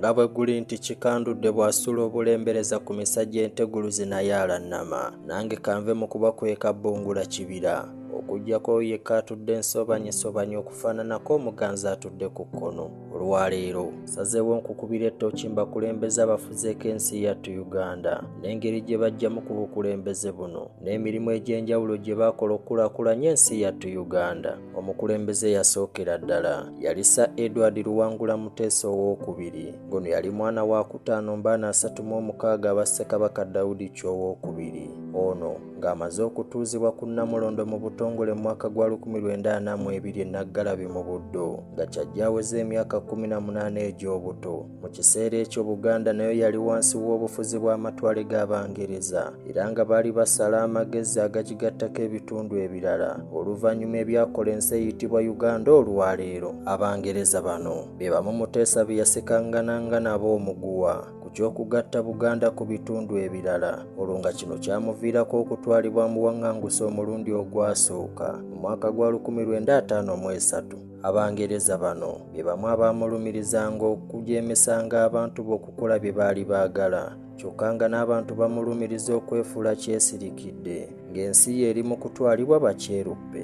Nga bwe guli nti kikandudde bw'asula obulembereza ku misajja enteguluzi naye alannama, nange kanve mu kubakweka bbungula kibira. Okuggyako yekka atudde nsobanyisobanyi okufaananako omuganzi atudde ku kkono. Olwaleero nsazeewo nkukubira ettooki mbakulembeze abafuzeeko ensi yattu Uganda n'engeri gye bajjamu ku bukulembeze buno n'emirimu egy'enjawulo gye baakola okukulaakulanya ensi yattu Uganda. Omukulembeze yasookera ddala yali Sir Edward Luwangula Muteesa owookubiri, ng'ono yali mwana wa kutaano mbaana 36 aba Ssekabaka Daudi Chwa owookubiri. Ono ng'amaze okutuuzibwa ku Nnamulondo mu butongole mu mwaka gwa 1942 e Naggalabi mu Buddo, nga kyajja aweze emyaka 18 egy'obuto. Mu kiseera ekyo Buganda nayo yali wansi w'obufuzi bw'amatwale g'Abangereza, era nga baali basala amagezi agagigattako ebitundu ebirala, oluvannyuma ebyakola ensi eyitibwa Uganda olwaleero. Abangereza bano be bamu Muteesa be yasikangananga nabo omuguwa ku ky'okugatta Buganda ku bitundu ebirala, olwo nga kino kyamuviirako okutwalibwa mu buwaŋŋanguse omulundi ogwasooka mu mwaka gwa 1953. Abangereza bano be bamu abaamulumirizanga okujeemesanga abantu be okukola bye baali baagala, kyokka nga n'abantu bamulumiriza okwefuula kyesirikidde ng'ensi ye eri mu kutwalibwa bakyeruppe.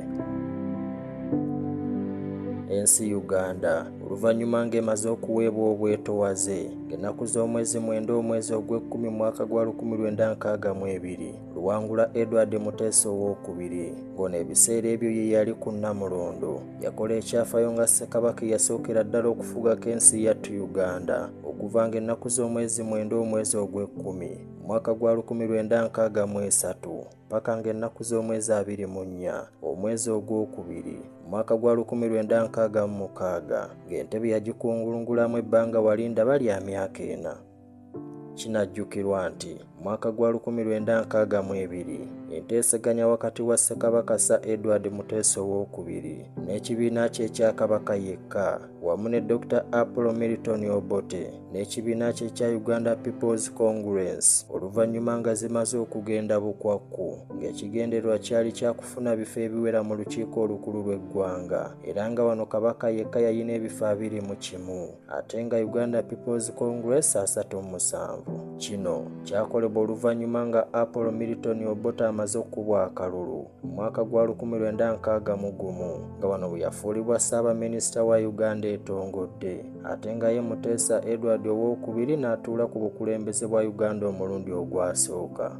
Ensi Uganda oluvannyuma ng'emaze okuweebwa obwetowaze ng'ennaku z'omwezi 9 omwezi ogw'ekkumi mwaka gwa 1962, Luwangula Edward Muteesa owookubiri, ng'ono ebiseera ebyo ye yali ku Nnamulondo, yakola ekyafaayo nga Ssekabaka eyasookera ddala okufugako ensi yattu Uganda okuva ng'ennaku z'omwezi 9 omwezi ogw'ekkumi mwaka gwa 1963 paka ng'ennaku z'omwezi 24 omwezi ogwokubiri mwaka gwa 1966 ng'entebe yagikungulungulamu ebbanga walinda bali myaka 4. Kinajjukirwa nti mwaka gwa 1962 enteeseganya wakati wa Ssekabaka Sir Edward Muteesa owookubiri n'ekibiina kye ekya Kabaka Yekka wamu ne Dr. Apollo Milton Obote n'ekibiina kye ekya Uganda People's Congress oluvannyuma nga zimaze okugenda bukwakku, ng'ekigendererwa kyali kya kufuna bifo ebiwera mu lukiiko olukulu lw'eggwanga, era nga wano Kabaka Yekka yalina ebifo 21 ate nga Uganda People's Congress 37. Kino kyakolebwa oluvannyuma nga Apollo Milton Obote amaze okukubwa akalulu mu mwaka gwa 1961, nga wano bwe yafuulibwa Ssaabaminisita wa Uganda etongodde, ate nga ye Muteesa Edward owookubiri n'atuula ku bukulembeze bwa Uganda omulundi ogwasooka.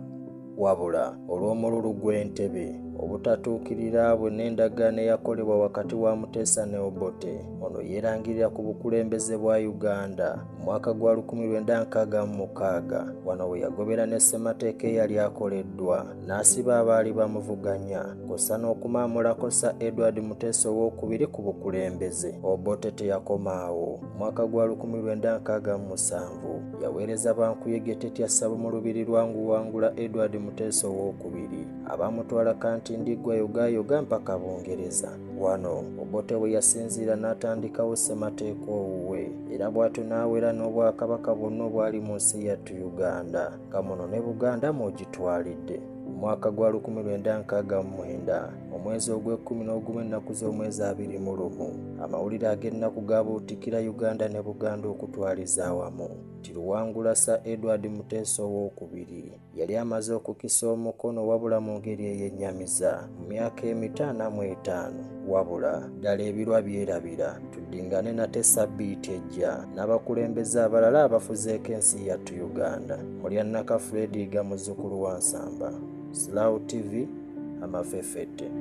Wabula olw'omululu gw'entebe obutatuukirira bwe n'endagaano eyakolebwa wakati wa Muteesa ne Obote, ono yeerangirira ku bukulembeze bwa Uganda mu mwaka gwa 1966, wano we yagobera ne ssemateeka eyali akoleddwa n'asiba abaali bamuvuganya kw'ossa n'okumaamulako Sir Edward Muteesa owookubiri ku bukulembeze. Obote teyakoma awo. Mu mwaka gwa 1967 yaweereza bankuyege Tetya Ssabo mu lubiri lwa Luwangula Edward Muteesa owookubiri abamutwala Kantindiggwa yogayoga mpaka Bungereza. Wano Obote bwe yasinziira n'atandikawo ssemateeka owuwe, era bw'atyo n'awera n'obwakabaka bwonna obwali mu nsi yattu Uganda, nga muno ne Buganda mw'ogitwalidde. Mu mwaka gwa 1969 omwezi ogw'ekkumi ennaku z'omwezi 21, amawulire ag'ennaku gaabuutikira Uganda ne Buganda okutwaliza awamu nti Luwangula Sir Edward Muteesa owookubiri yali amaze okukisa omukono wabula mu ngeri ey'ennyamiza mu myaka 55. Wabula ddala ebirwa byerabira, tuddingane nate sabbiiti ejja n'abakulembeze abalala abafuzeeko ensi yattu Uganda. Mulyannaka Fred Iga, muzzukulu wa Nsamba. Slow TV, amafefette.